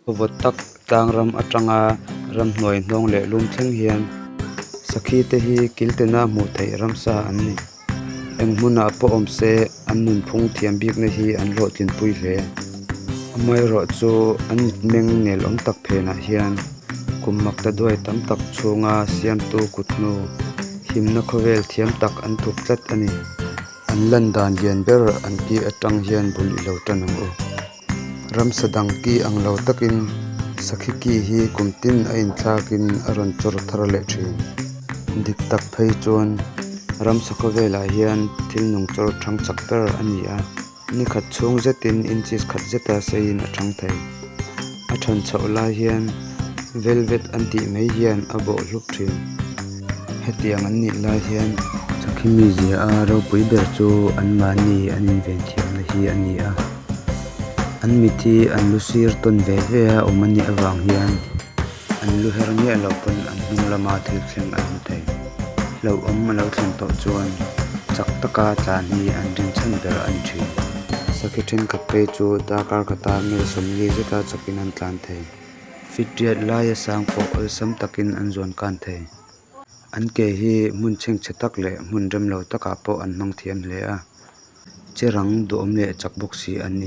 Vawt tak tlang ram atanga ramhnuai hnawng leh lum thleng hian sakhi te hi kil tina hmuh theih ramsa an ni. Eng hmunah pawh awm se an nunphung thiam bikna hi an hlawhtlin pui hle. Amaherawhchu an mitmeng nel awm tak phenah hian kum makta duai tam tak chhunga siamtu kut hnu himna khawvel thiam tak an thup tlat a ni. An lan dan lian ber an tih atang hian bul i lo tan ang u. Ramsa dang ki ang lo takin sakhi ki hi kum tin a inthlakin a rawn chawr thar leh thin. Dik tak phei chuan ramsa khawvelah hian thil nung chawr thang chak ber a ni a, ni khat chhung zetin inches khat zeta seiin a thang thei. A than chhoh lai hian velvet an tih mai hian a bawh hlup thin. Hetiang an nih lai hian sakhi mizia a ropui ber chu anmahni an inven thiamna hi a ni a. An mit hi an lu sir tawn ve ve a awm a nih avang hian an lu her miah lo pawn an hnung lama thil thleng an hmu thei. Hlauhawm a lo thlen tawh chuan chak taka tlan hi an rinchhan ber a ni thin. Sakhi thenkhat phei chu darkar khata mel sawmli zeta chakin an tlan thei. Fit riat laia sang pawh awlsam takin an zuan kan thei. An ke hi hmun chhengchhe tak leh hmun rem lo takah pawh an hmang thiam hle a. Che rang duhawm leh chak bawk si an ni.